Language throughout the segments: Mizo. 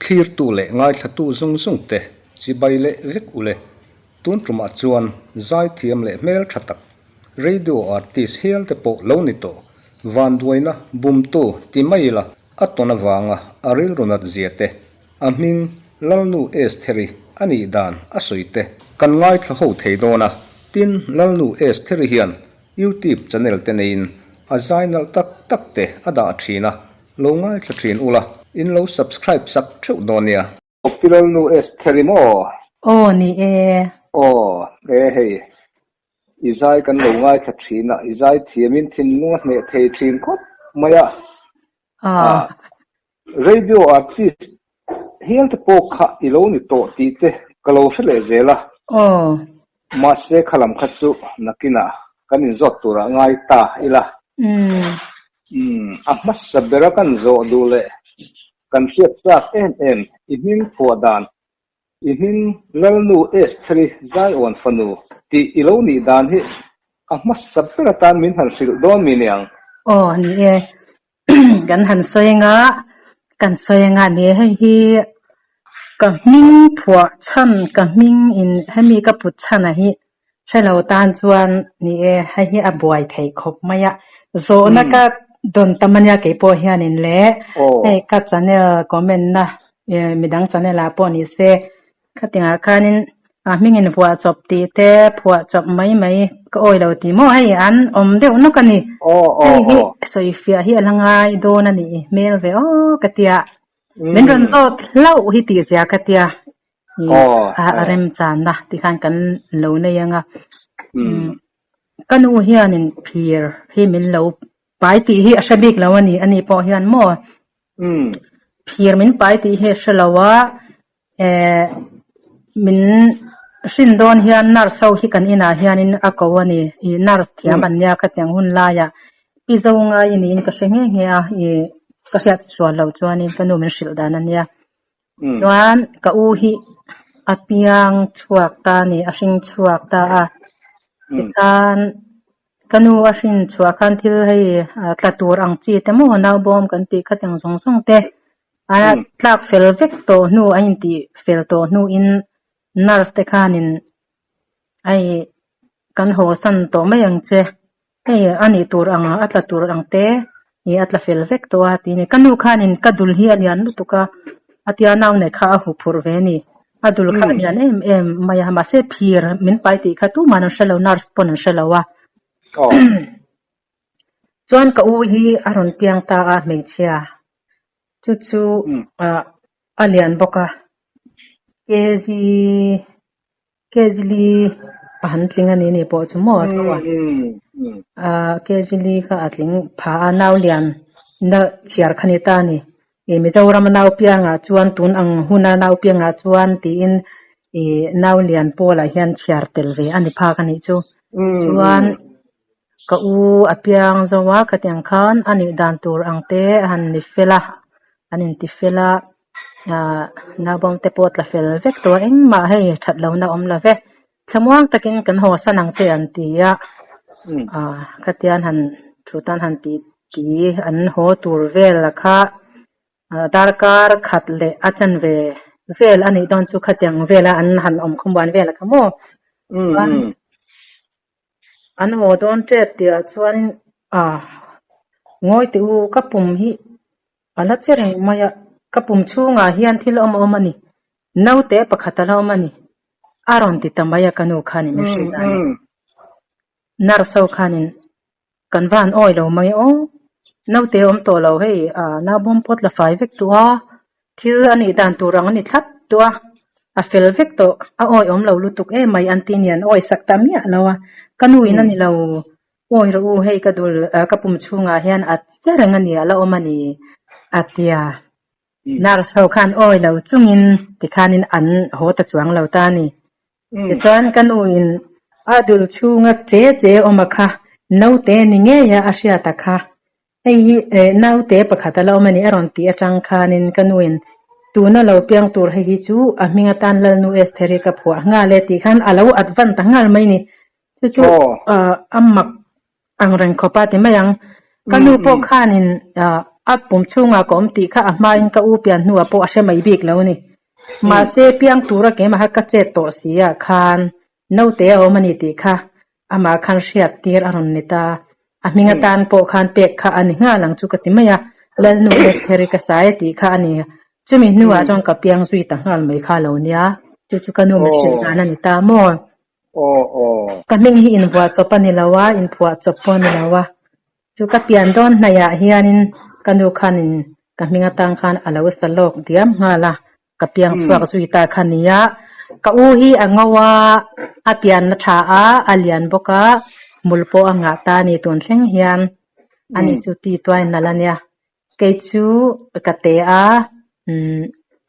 Thlirtu leh ngaithlatu zawng zawng te chibai leh vek ule. Tun tumah chuan zaithiam leh hmel tha tak radio artist hial te pawh lo ni tawh. Vanduaina bumtu ti mai ila a tawn avanga a rilru nat zia te, a hming Lalnu Estheri a nih dan a sawi te kan ngaithla ho thei dawn a, tin Lalnu Estheri hian YouTube channel te neiin a zai nalh tak tak te a dah thin a, lo ngaithla thin ula in lo subscribe sak theuh dawn nia. Pi Lalnu Estheri maw? Aw ni e. Aw e hei I zai kan lo ngaithla thin a, i zai thiamin thinlung a hneh thei thin khawp mai a. Aw. Radio artist hial te pawh kha i lo ni tawh tih te ka lo hre leh zel a. Aw. Mahse kha lam kha chu nakinah kan inzawt turah ngai ta ila. Umm. Umm, a hmasa bera kan zawh duh leh kan hriat chak em em i hming phuah dan I hming Lalnu Estheri Zaiawn fanu tih i lo nih dan hi a hmasa ber atan min han hrilh dawn mi niang? Aw ni e, kan han sawi anga, kan sawi anga ni e, hei hi ka hming phuah chhan, ka hming in hemi ka put chhan a hi hre lo tan chuan ni e, hei hi a buai theih khawp mai a, zawhna ka dawn tam ania keipawh hianin le hei ka channel comment na midang channel ah pawh ni se khatingah khanin a hmingin vuah chawp tih te phuah chawp mai mai ka awi lo tih maw hei an awm deuh nawk a ni hei hi sawifiah hi a la ngai dawn a nih hmel ve aw ka tia min rawn zawt hlauh hi tih zia ka tia. A remchanna ti khan kan lo nei ang a. Ka nu hianin phir hi min lo pai tih hi a hre bik lo a ni, ani pawh hian maw phir min pai tih hi a hre lo a, min hrin dawn hian nurse ho hi kan inah hianin a ko a ni, ih nurse thiam an nia khatiang hun laiah pi zo ngai i niin ka hre nghe nghe a, ih ka hriat sual loh chuanin ka nu min hrilh dan a nia. Chuan ka u hi a piang chhuak ta a ni, a hring chhuak ta a. Tikhan ka nu a hrin chhuah khan thil hei tla tur ang chi te maw naubawm kan tih kha tiang zawng zawng te a tlak fel vek tawh hnu a intih fel tawh hnuin nurse te khanin hei kan haw san tawh mai ang che. Hei a nih tur ang a tla tur ang te ih a tla fel vek tawh a tih a ni. Ka nu khanin ka dul hi a lian lutuk a, a tia nau nei kha a hu phurh ve a ni. A dul kha a lian em em mai a, mahse phir min pai tih kha tuman an hre lo, nurse pawn an hre lo a. Chuan ka u hi a rawn piang ta a hmeichhia, chu chu a lian bawk a, kg Kezili a han tling a ni ni pawh chu maw a tho a. Ahh Kezili kha a tling pha a nau lian na chhiar kha ni ta a ni. Ih Mizoram a nau piangah chuan tun ang huna nau piangah chuan tiin ih nau lian pawlah hian chhiar tel ve a ni phak a nih chu. Chuan ka u a piang zo a khatiang khan a nih dan tur ang te a han ni fel a, an inti fel a. Ahh naupang te pawh tla fel vek tawh a engmah hei that lohna awm lo ve thlamuang takin kan haw san ang che an ti a ahh khatian han thu tan han tih ti an haw tur vel a kha ah darkar khat leh a chanve vel a nih dawn chu khatiang vela an han awm khawmuan vel a kha maw chuan an haw dawn tep tih ah chuan ah ngawi teh u ka pum hi. A la che reng mai a, ka pum chhungah hian thil awm a awm a ni, naute pakhat a la awm a ni, a rawn ti ta mai a ka nu khanin min hrilh dan a. Nurse ho khanin kan van awi lo mai aw, naute awm tawh lo hei naubawm pawt la fai vek tawh a, thil a nih dan tur ang a ni thlap tawh a, a fel vek tawh, a awi awm lo lutuk em mai an ti nia an awi sak ta miah lo a, ka nu in a ni lo. Awi rawh u, hei ka dul ka pum chhungah hian a che reng a ni, a la awm a ni, a ti a. Nurse ho khan awi lo chungin tikhanin an haw ta chuang lo ta a ni. Tichuan ka nuin a dul chhunga che che awm a kha, naute ni ngei a a hriat a kha. Hei hi naute pakhat a la awm a ni a rawn tih atang khanin ka nuin tuna lo piang tur hei hi chu a hming atan Lalnu Estheri ka phuah nghal e tih khan a lo advance ta nghal mai ni. Chu chu a mak ang reng khawp a ti mai ang. Ka nu pawh khanin a pum chhungah ka awm tih kha a hmain ka u pian hnuah pawh a hre mai bik lo a ni. Mahse piang tura keimaha ka chet tawh si ah khan naute a awm a ni tih kha amah khan hriat tir a rawn ni ta. A hming atan pawh khan pek kha a ni nghal ang chu ka ti mai a, Lalnu Estheri ka sai a tih kha a ni. Chumi hnuah chuan ka piang zui ta nghal mai kha lo nia. Chu chu ka nu min hrilh dan a ni ta maw? Ka hming hi invuah chawp a ni lo a, inphuah chawp pawh a ni lo a. Chu ka pian dawn hnaihah hianin ka nu khanin ka hming atang khan a lo sa lawk diam nghal a, ka piang chhuak zui ta kha nia. Ka u hi a ngo a, a pianna tha a, a lian bawk a, hmul pawh a ngah ta a ni tun thleng hian ani chu ti tuai nalh a nia. Kei chu ka te a,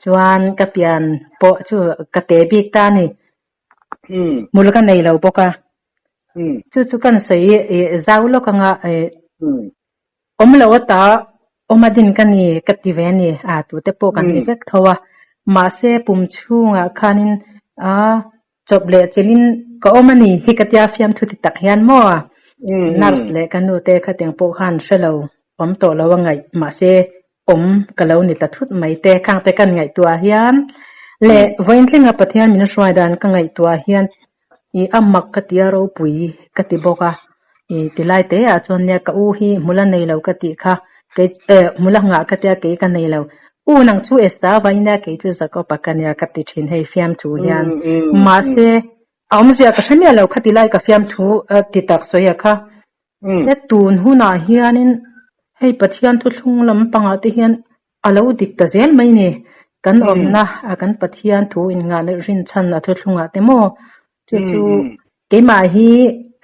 chuan ka pian pawh chu ka te bik ta a ni. Hmul ka nei lo bawk a. Chu chu kan sawi zau lawk anga awm lo ata awm a din ka ni ka ti ve a ni. A tute pawh kan ni vek tho a. Mahse pum chhungah khanin a chawp leh chilhin ka awm a ni hi ka tia fiamthu ti tak hian maw nurse leh ka nu te khatiang pawh khan hre lo awm tawh lo a ngaih mahse awm ka lo ni ta thut mai te khang te kan ngaihtuah hian leh vawiintlinga Pathian min hruai dan ka ngaihtuah hian ih a mak ka ti a ropui ka ti bawk a ih tilai te ah chuan nia ka u hi hmul a nei lo ka tih kha kei eh hmul a nghah ka tia kei ka nei lo u nang chu Esau a nia kei chu Jacob-a ka nia ka ti thin hei fiamthu hian mahse a awmzia ka hre miah lo kha tilai ka fiamthu ti tak sawi a kha Se tun hunah hianin hei Pathian thuthlung lampangah te hian a lo dik ta zel mai ni. Kan awmna a kan Pathian thu inngah leh rinchhan a thuthlungah te maw? Chu chu keimah hi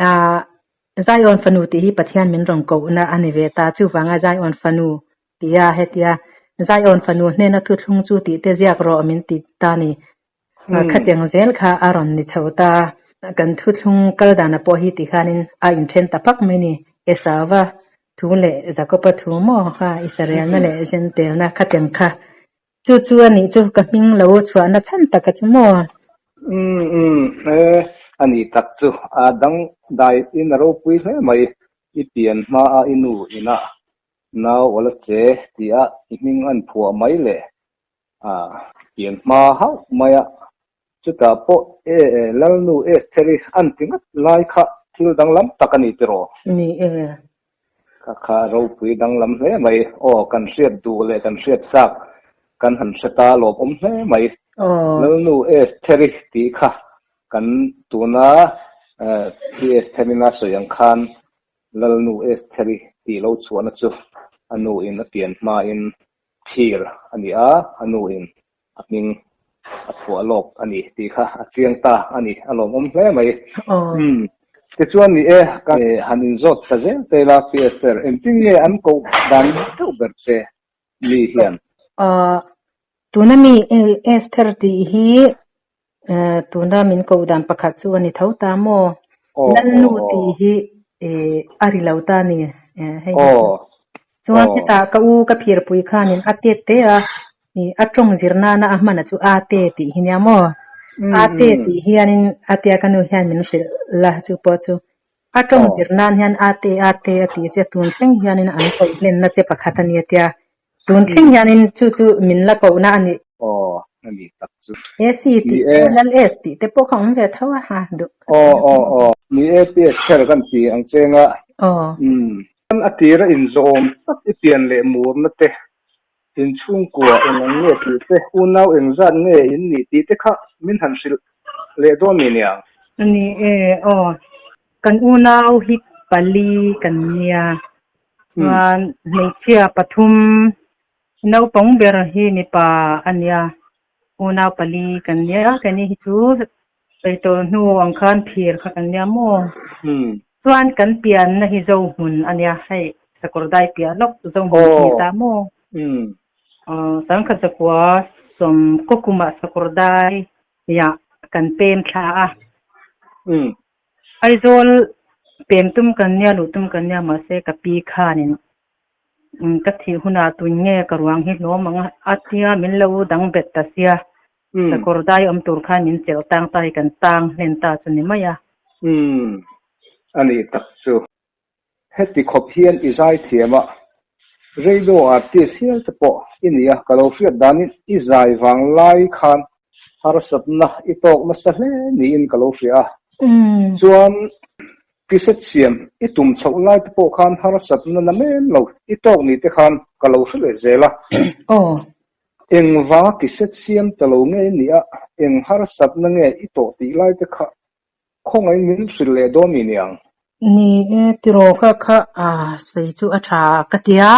ah Zion fanu tih hi Pathian min rawn kohna a ni ve ta. Chuvanga Zion fanu tia hetia Zion fanu hnena thuthlung chu tih te ziak rawh min ti ta ni. Khatiang zel kha a rawn ni chho ta. Kan thuthlung kal dana pawh hi tikhanin a inthen ta pak mai ni. Esauva thu leh Jakoba thu maw kha Israelna leh Zentelna khatiang kha. Chu chu a nih chu ka hming lo chhuahna chhan taka chu maw? Umm umm e, a nih tak chu a dang dai in a ropui hle mai. I pian hmaa i nu inah nau awla che tia i hming an phuah mai le. A pian hma hauh mai a, chutah pawh e Lalnu Estheri an ti ngat lai kha thil danglam tak a ni tiraw? Ni e. Kha kha ropui danglam hle mai. Aw, kan hriat duh leh kan hriat chak kan han hre ta lawmawm hle mai. Lalnu Estheri tih kha kan tuna Pi Estheri'n a sawi ang khan Lalnu Estheri tih lo chhuahna chu a nuin a pian hmain Thir a ni a, a nu in a hming a phuah lawk a ni tih kha a chiang ta a ni, a lawmawm hle mai. Umm, tichuan ni e, ka han inzawt ta zel te ila, Pi Esther, engtin nge an koh dan deuh ber che mi hian? Aw, tuna mi Esther tih hi Tuna min koh dan pakhat chu a ni tho ta maw? Lalnu tih hi a ri lo ta a ni. Hei hi chu. Chuan hetah ka u ka phirpui khanin a tet te a, a tawng zir nana a hman a chu a te tih hi nia maw? A te tih hianin a tia ka nu hian min hrilh la chu pawh chu. A tawng zir nan hian a te a te a tih che tun thleng hianin an koh hlenna che pakhat a ni a tia. Tun thleng hianin chu chu min la kohna a ni. Aw, a ni tak chu. AC tih te, Lal S tih te pawh kha awm ve tho a, ha duh. Aw, aw, aw. Ni e, PS kher kan ti ang cheng a. Aw. Umm. A tira inzawm tak i pian leh murna te, inchhungkua eng ang nge tih te, unau engzat nge in nih tih te kha min han hrilh leh dawn ni niang. Ni e, aw. Kan unau hi pali kan nia. Chuan hmeichhia pathum naupang ber hi mipa a nia, unau pali kan nia, keini hi chu sawi tawh hnu ang khan phir kha kan nia maw? Chuan kan pianna hi Zohmun a nia, hei Sakawrdai piah lawk Zohmun a ni ta maw? Sangkhat zakua sawmkaw kumah Sakawrdai ah kan pem thla a. Aizawl pem tum kan nia, luh tum kan nia, mahse ka pi khanin ka thih hunah tun nge ka ruang hi hlawm ang a, a tia min lo dang bet ta sia, sakawr dai awm tur khan min chelh tang ta hi kan tang hlen ta chu ni mai a. A nih tak chu. Heti khawp hian i zaithiam a, radio artist hial te pawh i ni a, ka lo hriat danin i zai vang lai khan harsatna i tawk nasa hle niin ka lo hria a. Chuan Tiset siam i tum chhoh lai te pawh khan harsatna na mem lo i tawk ni te khan ka lo hre leh zel a. Engvanga tiset siam ta lo nge i nih a, eng harsatna nge i tawh tih lai te kha Khawngaih min hrilh leh dawn mi niang? Ni e, tiraw kha kha sawi chu a tha ka ti a,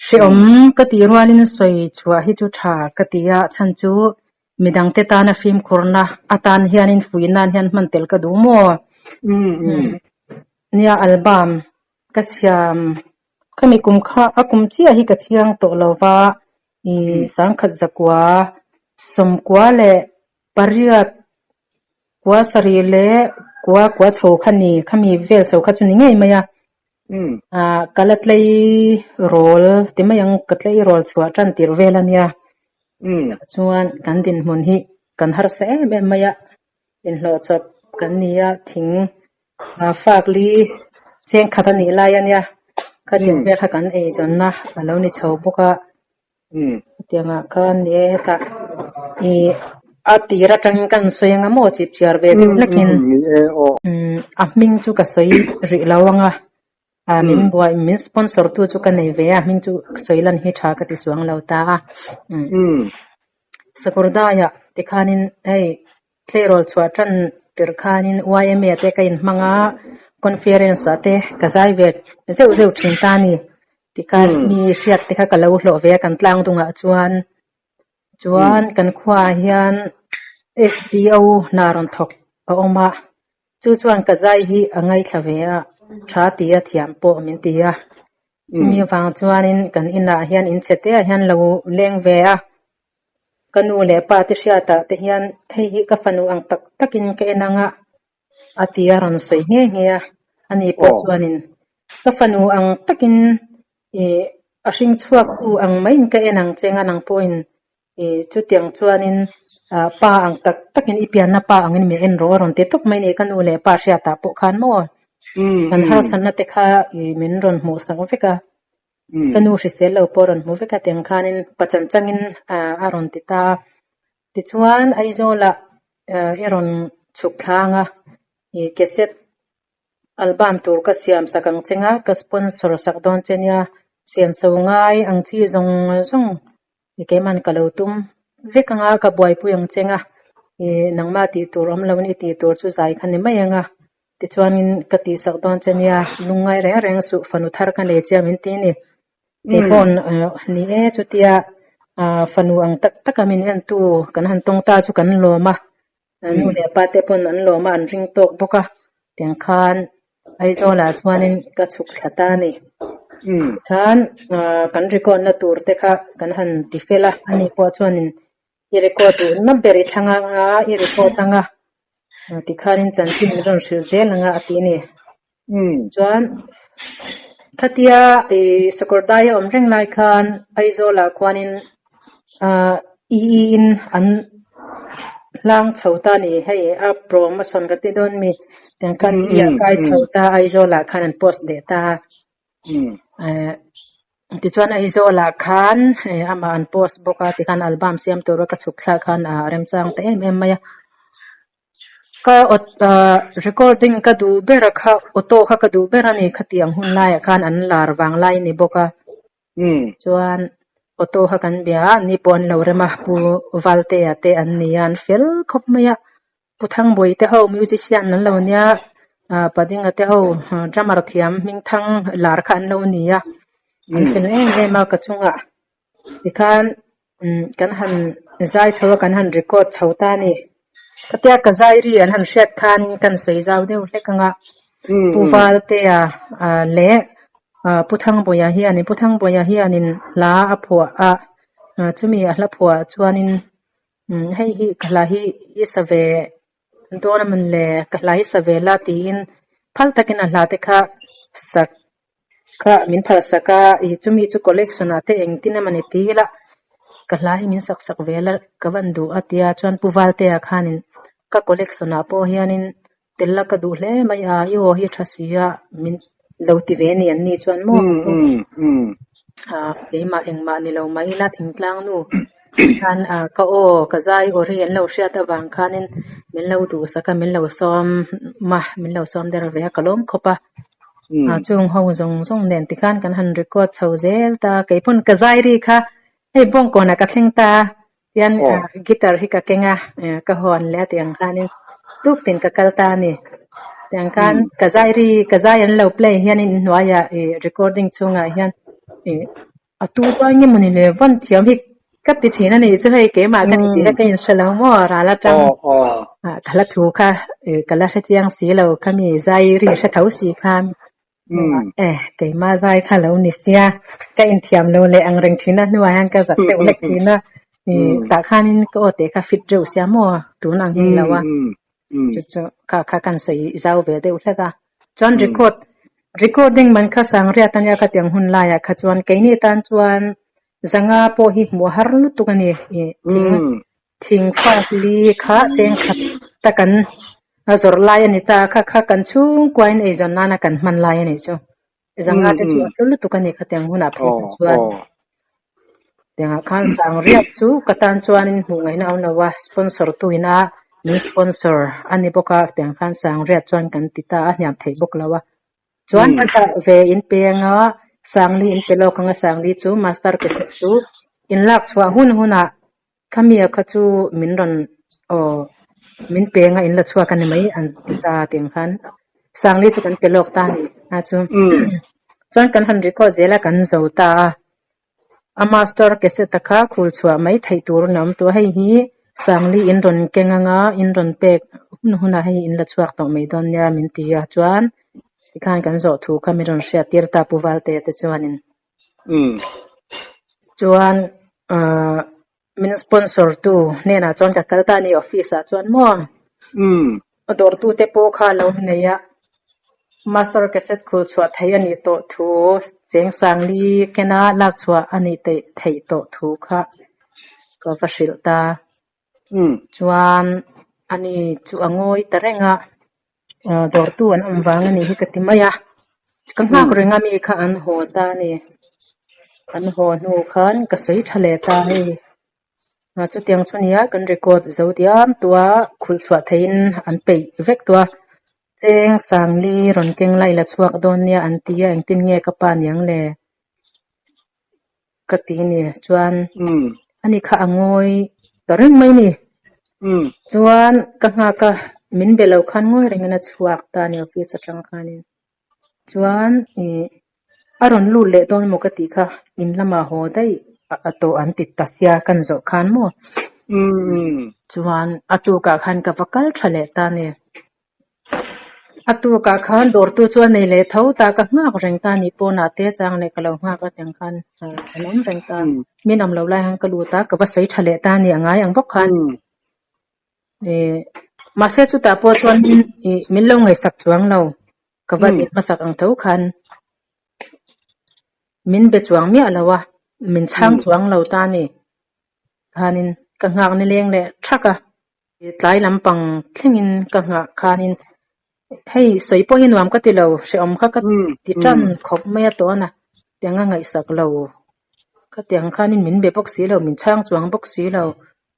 hrehawm ka tih rualin sawi chhuah hi chu tha ka ti a, chhan chu midangte tana fimkhurna atan hianin fuih nan hian hman tel ka duh maw? Nia album ka siam khami kum kha a kum chiah hi ka chiang tawh lo va, ih sangkhat zakua sawmkua leh Pariat kua sarih leh kua kua chho kha ni, khami vel chho kha chu ni ngei mai a. Ah, ka la tlei rawl ti mai ang, ka tlei rawl chhuah tan tirh vel a nia. Chuan kan dinhmun hi kan harsa em em mai a, inhlawh chawp kan ni a, thing fak li cheng khat a nih lai a nia. Khatiang vel kha kan eizawnna a lo ni chho bawk a. Hetiangah khan ni e hetah ih a tir atangin kan sawi anga maw chip chhiar ve deuh hlekin a hming chu ka sawi rih lo anga ah min buai min sponsor tu chu ka nei ve a hming chu ka sawi lan hi tha ka ti chuang lo ta a Sakawrdaiah tikhanin hei Tleirawl chhuah tan tirh khanin YMA te ka inhmang a, conference ah te ka zai ve zeuh zeuh thin ta a ni. Tikhan mi hriat te kha ka lo hlawh ve a kan tlang dungah chuan. Chuan kan khuaah hian SDO hna rawn thawk a awm a, chu chuan ka zai hi a ngaithla ve a, tha ti a thiam pawh min ti a. Chumi avang chuanin kan inah hian inchhe te ah hian lo leng ve a. Ka nu leh pa te hriatah te hian hei hi ka fanu ang tak takin ka en ang a, a ti a rawn sawi nghe nghe a. Ani pawh chuanin ka fanu ang takin ih a hring chhuaktu ang maiin ka en ang che nga nang pawhin ih chutiang chuanin ah pa ang tak takin i pianna pa angin min en rawh a rawn ti tawp mai a ni ka nu leh pa hriatah pawh khan maw kan harsatna te kha ih min rawn hmuhsak vek a. Ka nu hrisel lo pawh a rawn hmu vek a, tiang khanin pachan changin a rawn ti ta a. Tichuan Aizawlah i rawn chhuk thlang a, ih cassette album tur ka siam sak ang che nga, ka sponsor sak dawn che nia, siamso ngai ang chi zawng zawng i keiman ka lo tum vek anga ka buaipui ang che nga, ih nangmah tih tur awm loin i tih tur chu zai kha ni mai anga. Tichuanin ka tihsak dawn che nia, lungngai reng reng suh fanu thar ka nei che a min ti a ni. Kei paw'n ni e chutia fanu ang tak taka min entu kan han tawng ta chu kan lawm a, nu leh pa te pawn an lawm a, an ring tawk bawk a. Tiang khan Aizawlah chuanin ka chhuk thla ta a ni. Tikhan kan record na tur te kha kan han ti fel a, ani pawh chuanin I record duhna ber i thlang anga i record anga tikhanin chanchin min rawn hrilh zel anga a ti a ni. Chuan khatia i Sakawrdai a awm reng lai khan Aizawlah khuanin EE in an hlang chho ta a ni. Hei a promotion ka ti dawn mi tiang khan EE a kai chho ta Aizawlah khan an post leh ta a. Tichuan Aizawlah khan amah an post bawk a tikhan album siam tura ka chhuk thlak khan a remchang ta em em mai a. Ka recording ka duh ber a kha auto kha ka duh ber a ni khatiang hun laiah khan an lar vang lai a ni bawk a. Chuan auto kha kan bia a ni pawh an lo rem a Pu Valtea te an ni a an fel khawp mai a. Pu Thangbawi te ho musician an lo nia, Padinga te ho drummer thiam hmingthang lar kha an lo ni a, an fel em em a ka chungah tikhan kan han zai chho a kan han record chho ta a ni. Khatia ka zai ri an han hriat khanin kan sawi zau deuh hlek ang a, Pu Valtea leh Pu Thangbawiah hianin Pu Thangbawiah hianin hla a phuah a, chumi a hla phuah chuanin Hei hi ka hla hi i sa ve dawn a mawn le, ka hla hi sa ve la tiin phal takin a hla te kha sak kha min phal sak a, ih chumi chu collection ah te engtin emaw ni ti ila ka hla hi min sak sak ve la ka van duh a tia chuan Pu Valtea khanin ka collection ah pawh hianin. Tel la ka duh hle mai a, i aw hi a tha si a, min lo ti ve ni an ni chuan maw keimah engmah ni lo mah ila thingtlang nu khan ka aw ka zai aw ri an lo hriat avang khanin min lo duhsak a, min lo sawm a, min lo sawm der ve a, ka lawm khawp a. Chung ho zawng zawng nen tikhan kan han record chho zel ta, keipawn ka zai ri kha hei bawngkawnah ka thleng ta a, Tian guitar hi ka keng a, ka hawn leh a tih ang khanin tuktin ka kal ta a ni. Tiang khan ka zai ri, ka zai an lo play hianin inhnuaiah ih recording chhungah hian ih a tu chuan nge mawni le vawn thiam hi ka ti thin a nih chu hei keimah ka ni tih kha ka inhre lo maw ral atang ka la thu kha ih ka la hre chiang si lo khami zai ri hre tho si khan. Eh, keimah zai kha lo ni sia, ka inthiam lo leh ang reng thin a, hnuah hian ka zak deuh hlek thin a, tah khanin ka aw teh kha fit reuh sia maw, tun ang hi lo a, chu chu kha kha kan sawi zau ve deuh hlek a. Chuan record, recording man kha sangriat ania khatiang hun laiah kha chuan keini tan chuan zanga pawh hi hmuh a har lutuk a ni, thing Thing fak li kha cheng khat ta kan a zawrh lai a ni ta, kha kha kan chhungkuain eizawn nana kan hman lai a nih chu. Zanga te chu a hlu lutuk a ni khatiang hunah phei kha chuan. Tiangah khan sang riat chu ka tan chuanin hmuh ngaihna a awm lo a, sponsor tu ina min sponsor a ni bawk a, tiang khan sang riat chuan kan ti ta a, hniam theih bawk lo a. Chuan a zah ve in peng a, Sangli in pe lawk ang a, Sangli chu master cassette chu in lak chhuah hun hunah Khami a kha chu min rawn aw min peng a in la chhuak a ni mai an ti ta tiang khan Sangli chu kan pe lawk ta a ni a chu chuan kan han record zel a kan zo ta a a master cassette a kha khul chhuah mai theih tur a awm tawh a hei hi Sangli in rawn keng anga in rawn pek hun hunah hei in la chhuak tawh mai dawn nia min ti a chuan tikhan kan zawh thu kha min rawn hriat tir ta Pu Valte te chuanin. Chuan ahh min sponsor tu hnenah chuan ka kal ta a ni office ah chuan maw a dawr tu te pawh kha a lo nei a master cassette khul chhuah theih a nih tawh thu cheng sangli kena lak chhuah a nih theih tawh thu kha ka va hrilh ta. Chuan ani chu a ngawi ta reng a, dawrtu an awm vang a nih hi ka ti mai a, ka nghak reng a mi kha an haw ta a ni. An haw hnu khan ka sawi tha leh ta hei. Chutiang chu nia kan record zo diam tawh a, khulh chhuah theihin an peih vek tawh a. Cheng Sangli rawn keng lai la chhuak dawn nia an ti a, engtin nge ka pa niang le? Ka ti ni chuan ani kha a ngawi ta reng mai ni. Chuan ka nghak a, min be lo khan ngawi rengin a chhuak ta a ni office atang khanin. Chuan ih a rawn lut leh dawn maw ka tih kha in lamah haw daih a tawh an ti ta sia kan zawh khan maw. Chuan a tukah khan ka va kal tha leh ta a ni. A tukah khan dawrtu chu a nei leh tho ta, ka nghak reng ta ni pawnah te chang leh ka lo nghak a tiang khan an awm reng ta. Min awm lo lai khan ka lut a, ka va sawi tha leh ta ni a ngai ang bawk khan. Ih mahse chutah pawh chuan ih min lo ngaihsak chuang lo, ka va in hmasak ang tho khan min be chuang miah lo a, min chhang chuang lo ta ni. Khanin ka nghak nileng leh thak a. Tlai lampang thlengin ka nghah khanin hei sawi pawh hi nuam ka ti lo, hrehawm kha ka ti tan khawp mai a tawn a, tiang a ngaihsak lo. Khatiang khanin min be bawk si lo, min chhang chuang bawk si lo,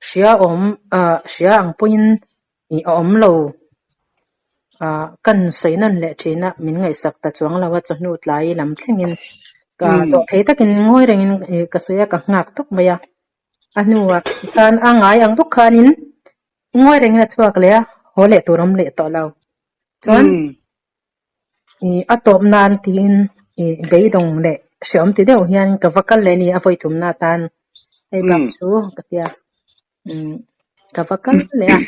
hria awm ah hria ang pawhin ih a awm lo. Ah kan sawi nawn leh thin a, min ngaihsak ta chuang lo a, chawhnu tlai lam thlengin ka dawhthei takin ngawi rengin ih ka sawi a, ka nghak tawk mai a. A hnuah khan a ngai ang bawk khanin ngawi rengin a chhuak leh a, haw leh tur a awm leh tawh lo. Chuan ih a tawp nan tiin ih beidawng leh hreawm ti deuh hian ka va kal leh a ni a vawi thumna atan hei bak chu ka tia umm ka va kal leh a,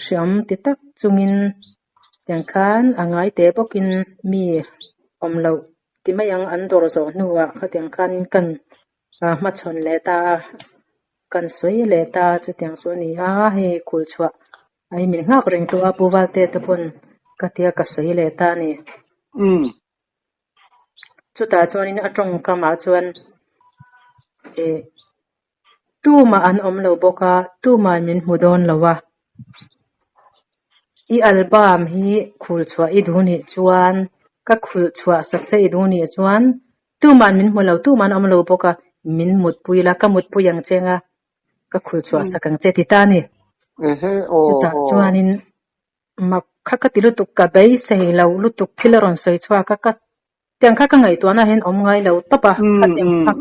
hreawm ti tak chungin tiang khan a ngai teh bawkin mi awm loh ti mai ang an dawr zawh hnuah khatiang khan kan hmachhawn leh ta a, kan sawi leh ta a, chutiang chu a ni a, hei khul chhuah a i min nghak reng tawh a, Pu Valte te pawn ka tia ka sawi leh ta a ni. Chutah chuanin a tawngkamah chuan ih tumah an awm lo bawk a, tumah min hmu dawn lo a. I album hi khul chhuah i duh nih chuan ka khulh chhuah sak che i duh nih chuan tuman min hmu lo tuman awm lo bawk a min mutpui la ka mutpui ang che anga ka khulh chhuah sak ang che ti ta a ni. Chutah chuanin mak kha ka ti lutuk ka beisei lo lutuk thil a rawn sawi chhuak a ka tiang kha ka ngaihtuahna hian awm ngai lo tawp a khatiang kha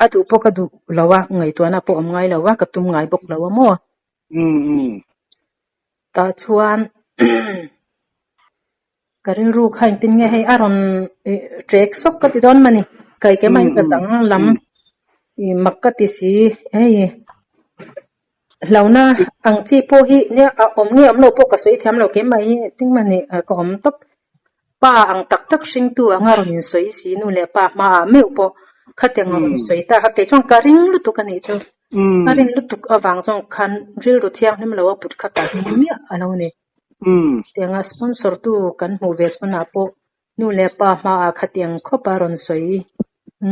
a duh pawh ka duh lo a ngaihtuahna pawh awm ngai lo a ka tum ngai bawk lo a maw. Tah chuan ka rilru kha engtin nge hei a rawn ṭek sawk ka ti dawn mani kai keimah in ka danglam mak ka ti si hei hlauhna ang chi pawh hi nia a awm nge awm lo pawh ka sawi thiam lo keimah hi engtin mani ka awm tawp pa ang tak tak hringtu anga rawn insawi si nu leh pa hmaah meuh pawh khatiang a rawn sawi ta kha kei chuan ka ring lutuk a nih chu ka rin lutuk avang zawng khan rilru thianghlim lo a put kha ka hmu miah a lo ni. Tianga sponsor tu kan hmuh ve chhunah pawh nu leh pa hmaah khatiang khawp a rawn sawi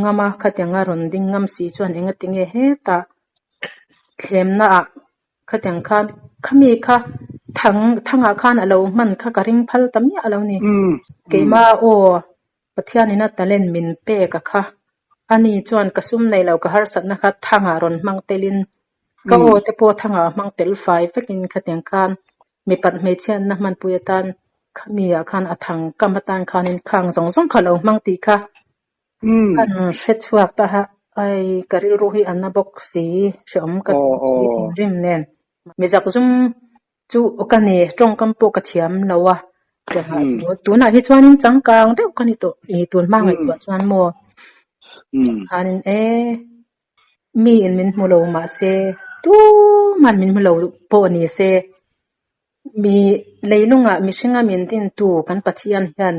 ngam a, khatiang a rawn ding ngam si chuan engati nge hetah thlemna ah khatiang khan khami kha thang thangah khan a lo hman kha ka ring phal ta miah lo ni. Keimah aw Pathianin a talent min pek a kha. Ani chuan ka sum nei lo ka harsatna kha thangah rawn hmang telin ka aw te pawh thangah a hmang tel fai vekin khatiang khan mipat hmeichhiatna hmanpui atan khami ah khan a thang kam atan khanin khang zawng zawng kha lo hmang tih kha kan hre chhuak ta a, ai ka rilru hi a na bawk si hrehawm ka ti bawk si thinrim nen mizak zum Chu ka ni, tawngkam pawh ka thiam lo a, tunah hi chuanin changkang deuh ka ni tawh, i tun hma ngaihtuah chuan maw khanin e mi in min hmu lo mahse tuman min hmu lo pawh ni se mi leilungah mihringa min dintu kan Pathian hian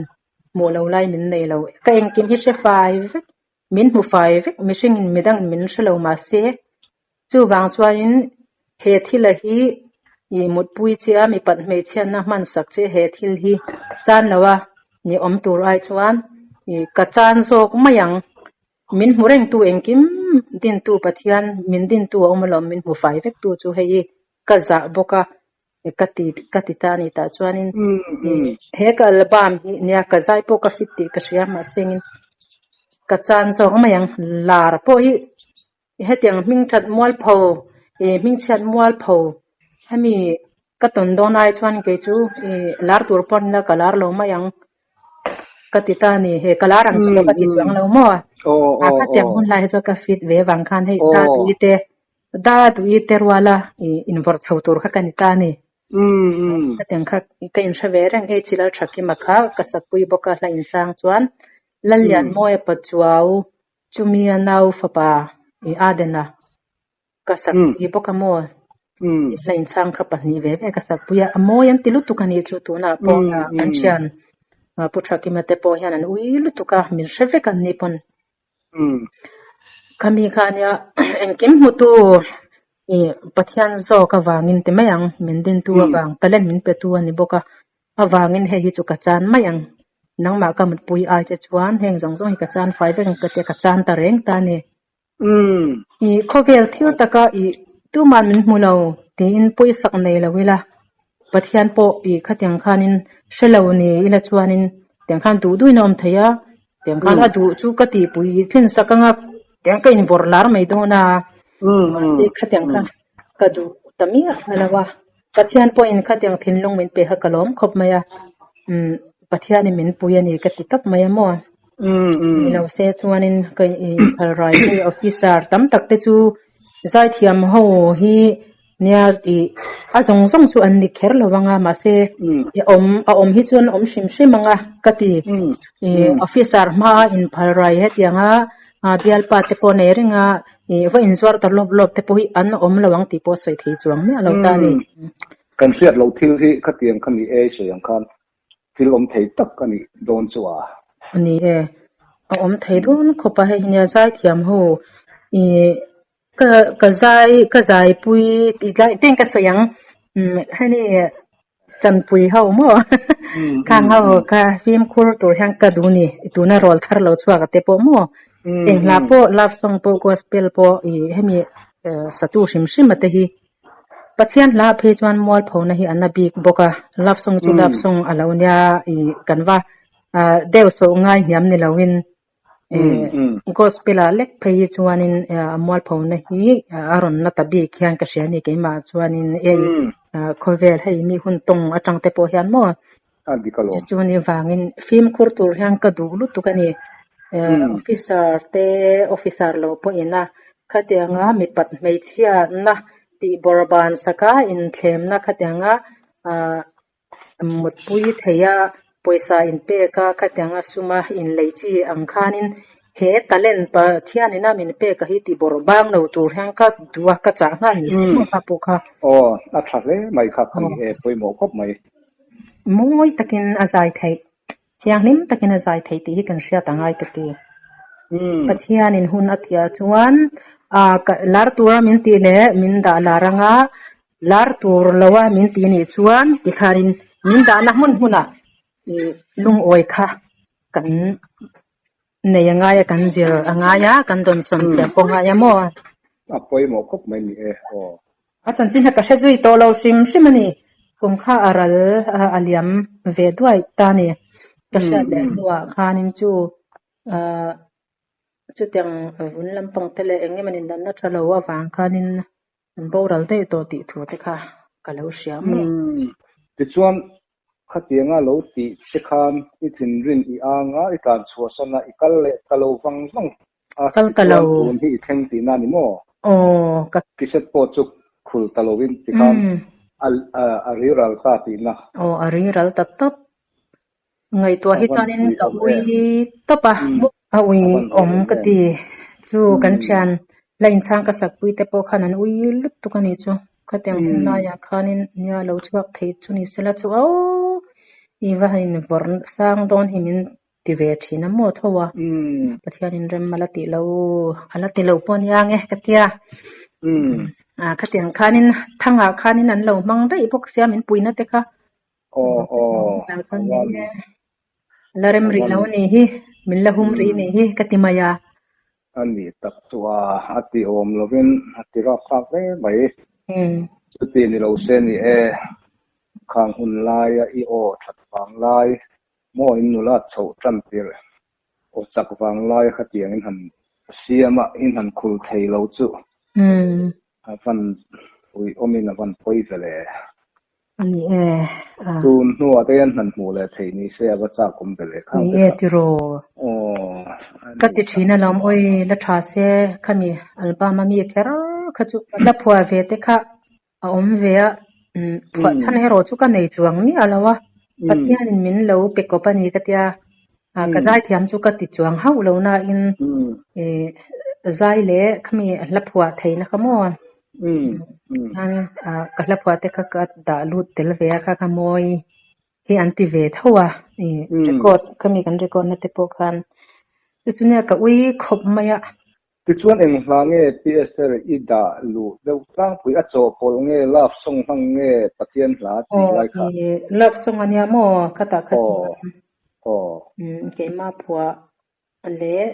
hmuh lo lai min nei lo, ka engkim hi hre fai vek, min hmu fai vek, mihringin midangin min hre lo mahse Chuvang chuanin he thila hi i mutpui che a, mipat hmeichhiatna hmansak che he thil hi chan lo a ni awm tur ai chuan i ka chan zawk mai ang. Min hmu rengtu engkim dintu Pathian min dintu a awm alawm min hmu fai vektu chu hei i ka zah bawk a ka ti ka ti ta a ni tah chuanin he ka album hi nia ka zai pawh ka fit tih ka hria mahsengin ka chan zawk mai ang lar pawh hi Hetiang hmingthat mualpho ih hmingchhiat mualpho hemi ka tawn dawn ai chuan kei chu ih lar tur pawh nila ka lar lo mai ang ka ti ta a ni. He ka lar ang chu ka ti chuang lo maw? A khatiang hun lai hi chuan ka fit ve vang khan hei da tui te da tui te ruala ih invawrh chho tur kha ka ni ta a ni. Khatiang kha ka inhre ve reng hei Chilal Thakima kha ka sakpui bawk a hla inchang chuan Lallianmawia Pachuau Chumi a nau fapa i Adena ka sakpui bawk a maw? Hla inchhang kha pahnih ve ve ka sakpui a, a mawi an ti lutuk a nih chu tunah pawh kan thian Pu Thakima te pawh hian an ui lutuk a, min hre vek an ni pawn. Khami kha ania engkim hmutu i Pathian zawk avangin ti mai ang, min dintu avang talent min petu a ni bawk a, Avangin hei hi chu ka chan mai ang. Nangmah ka mutpui ai che chuan heng zawng zawng hi ka chan fai vek ang ka tia ka chan ta reng ta a ni. I khawvel thil taka i tuman min hmu lo tiin pawisak nei lo ila, Pathian pawh i khatiang khanin hre lo ni ila chuanin tiang khan duh duhin a awm thei a, tiang khan a duh chu ka tihpui tlin sak anga tiang ka invawrh lar mai dawn a, mahse khatiang kha ka duh ta miah lo a. Pathian pawhin khatiang thinlung min pe kha ka lawm khawp mai a, umm Pathianin min pui a ni ka ti tawp mai a maw? Ni lo se chuanin ka inphal rai hei officer tam tak te chu zaithiam ho hi nia ih a zawng zawng chu an ni kher lo vang a mahse i awm a awm hi chuan awm hrim hrim ang a ka ti ih officer hmaa inphal rai hetiang a bialpa te pawh nei reng a Ih va inzuar ta lawp lawp te pawh hi an awm lo ang tih pawh sawi thei chuang miah lo ta a ni. Kan hriat loh thil hi khatiang kha ni e sawi ang khan thil awm thei tak a nih dawn chu a. A ni e, a awm thei dawn khawp a, hei hi nia zaithiam ho ih ka ka zai ka zaipui tih tlai teng ka sawi ang hei ni Chanpui ho maw? Khang ho kha fimkhur tur hian ka duh ni. Tuna rawl thar lo chhuak te pawh maw? Eng hla pawh love song pawh gospel pawh ih hemi satu hrim hrim a te hi. Pathian hla phei chuan mualphona hi a na bik bawk a, love song chu love song a lo nia i kan va deuh sawh ngai hniam ni loin gospel ah lek phei hi chuanin a mualphona hi a rawn na ta bik hian ka hria a ni keimah chuanin ei khawvel hei mi hun tawng atang te pawh hian maw A dik alawm. Chu ni vangin fimkhur tur hian ka duh lutuk a ni. Officer te officer lo pawhin a khatianga mipat hmeichhiatna tih bawrhban saka inthlemna khatianga mutpui theia pawisa inpek a khatianga suma inlei chi ang khanin he talent Pathianin a min pek a hi tih bawrhbang lo tur hian ka duh a, ka chah nghal ni se maw kha pawh kha. Aw, a tha hle mai kha kha ni e, pawimawh khawp mai. Mawi takin a zai theih, thianghlim takin a zai theih tih hi kan hriat a ngai ka ti. Pathianin hun a tihah chuan lar tura min tih leh min dah lar anga lar tur loa min tih nih chuan tikhanin min dahna hmun hmunah lungawi kha kan nei a ngai a, kan zir a ngai a, kan dawnsawn thiam pawh a ngai a maw? A pawimawh khawp mai ni e aw. A chanchin hi ka hre zui tawh lo hrim hrim a ni. Kum kha a ral a liam ve duai ta a ni. Ka hriat leh hnuah khanin chu chutiang vun lampang te leh eng emawni natna tha lo avang khanin An boral daih tawh tih thu te kha ka lo hria maw? Umm. Tichuan, khatianga lo tih che khan i thinrim i ang a, i tlan chhuahsan a, i kal leh ta lo vang vang a, Kal ta tichuan lo. tun hi i thleng tihna a ni maw? Aw, ka. Tiset pawh chu khul ta lovin tikhan a a riral ta tihna. Aw, a riral ta tawp. Ngaihtuah A hi van chuanin ui ka awm ui em. tawp a, a ui A van ui awm awm ka em. ti. Chu kan thian la inchhang ka sakpui te pawh khan an ui lutuk a nih chu. Khatiang hun laiah khanin nia lo chhuak thei chu ni sela chu aw i va han invawrh sang dawn hi min ti ve thin a maw tho a. Pathianin rem a la tih lo, a la ti lo pawh a nia nge ka tia. Khatiang khanin thangah khanin an lo hmang daih bawk sia min puihna te kha. Aw aw a van La rem a rih van lo ni hi, min la hum rih ni hi ka ti mai a. A ni tak chu a, a ti awm lovin a ti rap thlak hle mai. Chuti ni lo se ni e, khang hun laia i aw that vang lai maw in nula chhoh tan tirh aw chak vang laia khatiang in han siam a, in han khul thei lo chu a van uiawmin a van pawi ve le. A ni e, a. Tun hnuah te hian hnan hmuh leh theih ni se a va chak awm ve leh khang Ni te e kha. tiraw. Aw, a Ka ni ti tak thin alawm awi la tha se khami album a mi kher kha chu la phuah ve te kha a awm ve a, phuah chhan erawh chu ka nei chuang miah lo a, Pathianin min lo pe kawp a ni ka tia, ka zaithiam chu ka ti chuang hauh lo nain zai leh khami hla phuah theihna kha maw? Ka hla phuah te kha ka dah lut tel ve a kha kha mawi hi an ti ve tho a, record khami kan record na te pawh khan chu chu nia ka ui khawp mai a. Tichuan eng hla nge Pi Esther i dah luh deuh tlangpui a chawhpawlh nge love song hmang nge Pathian hla tih Aw lai kha? i love song a nia maw khatah kha chuan Aw aw. Keimah phuah leh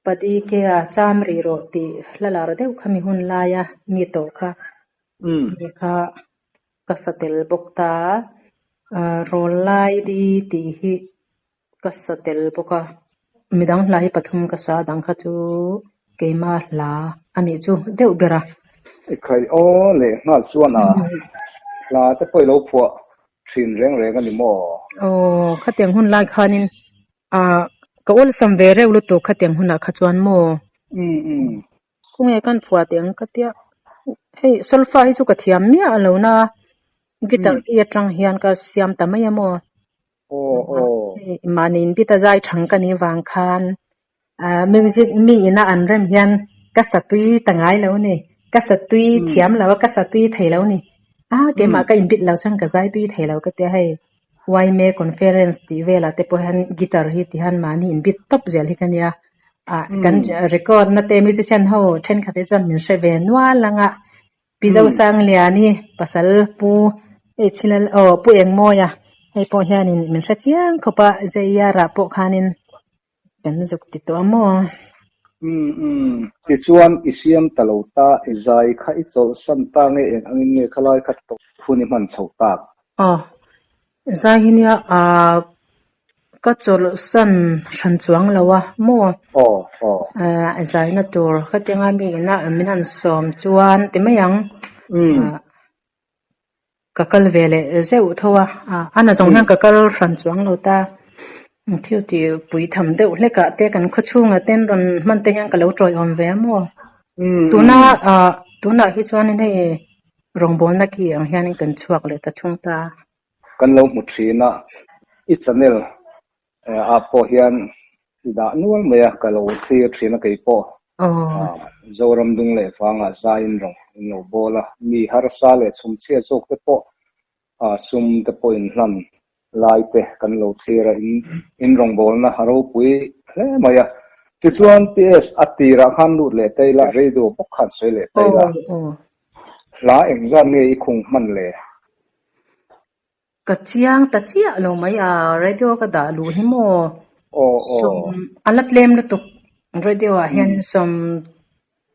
Padi kea cham rih rawh tih hla lar deuh kha mi hun laia mi tawh kha mi kha ka sa tel bawk ta a, rawl lai di tih hi ka sa tel bawk a. Midang hla hi pathum ka sa dang kha chu keima hla a nih chu deuh ber a. Ekhai aw leh nghal chuan a hla te pawh i lo phuah thin reng reng a ni maw? Aw khatiang hun lai khanin Ah, ka awlsam ve reuh lutuk khatiang hunah kha chuan maw? Umm umm. Khawnge kan phuah teh ang ka tia. Hei solfa hi chu ka thiam miah lo na guitar ki atang hian ka siam ta mai a maw? Aw aw. Hei mahni in bit a zai thang ka nih vang khan ah music mi ina an rem hian ka sa tui ta ngai lo ni. Ka sa tui thiam lo a, ka sa tui thei lo ni. A keimah ka inbit lo chuan ka zai tui thei lo ka tia hei. Yma conference tih velah te pawh hian guitar hi ti hian mahni inbit tawp zel hi ka nia. Ah kan record na te musician ho thenkhat hi chuan min hre ve nual ang a. Pi Zosangliani pasal Pu Hchilal aw Pu Engmawia hei pawh hianin min hre chiang khawp a, JR ah pawh khanin kan zuk ti tawh a maw? Umm umm. Tichuan i siam ta lo ta, i zai kha i chawlhsan ta nge eng angin nge khalai kha tawp hun i hman chho tak? Aw, zai hi nia ah ka chawlhsan hran chuang lo a maw? Aw aw. Eh zaina tur khatianga mi ina min han sawm chuan ti mai ang. Umm. Ka kal ve leh zeuh tho a, a na zawng hian ka kal hran chuang lo ta. Thil tih pui tham deuh hlek ah te kan khaw chhungah ten rawn hman te hian ka lo tawiawm ve a maw. Tuna tunah hi chuanin hei rawngbawlna ki ang hianin kan chhuak leh ta thung ta. Kan lo hmu thin a, i channel ah pawh hian i dah nual mai a, ka lo thlir thin a kei pawh. Zoram dung leh vangah zaiin rawng in lo bawl a, mi harsa leh chhumchhia zawk te pawh sum te pawh in hlan lai te kan lo thlir a, in in rawngbawlna a ropui hle mai a. Tichuan PS a tirah khan lut leh ta ila, radio bawk khan sawi leh ta ila, hla engzat nge i khung hman le? Ka chiang ta chiah lo mai a, radio ka dah luh hi maw? Aw aw. Sawm a la tlem lutuk radio ah hian sawm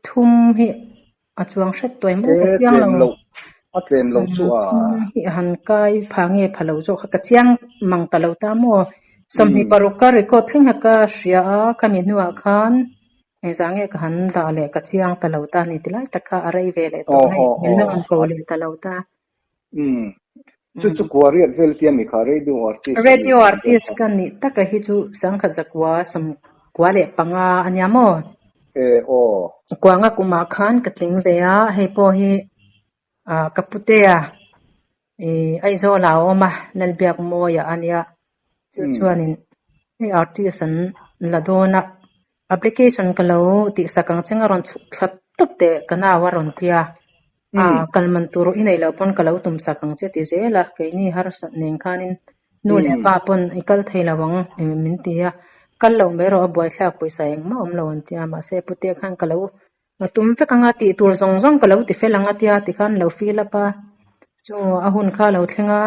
thum hi a chuang hret tuai maw ka chiang lo. A tlem lo chu a. Sawm thum hi a han kai pha nge pha lo zawk kha ka chiang mang ta lo ta maw? 25 ka record thleng kha ka hria a, khami hnuah khan engzah nge ka han dah leh ka chiang ta lo ta ni ti lai tak kha a rei ve leh tawh mai, min la rawn ko leh ta lo ta. Umm. Chu chu kua riat vel tia mi kha radio artist a nih Radio artist ka nih taka hi chu sangkhat zakua 95 a nia maw? E aw. Kuanga kumah khan ka tling ve a, hei pawh hi ah ka putea i Aizawl ah a awm a, Lalbiakmawia a nia. Chu chuanin hei artist an la dawn a, application ka lo tihsak ang cheng a rawn chhuk thla tawp teh ka nau a rawn tia. A kal man tur i neih loh pawn ka lo tum sak ang che ti zel a, keini harsat nen khanin nu leh pa pawn i kal thei lo ang min ti a, kal lo mai rawh a buaithlak pawisa engmah awm lo an ti a, mahse pute khan ka lo tum vek ang a, tih tur zawng zawng ka lo ti fel ang a tia tikhan lo fill up a, chu a hun kha a lo thleng a.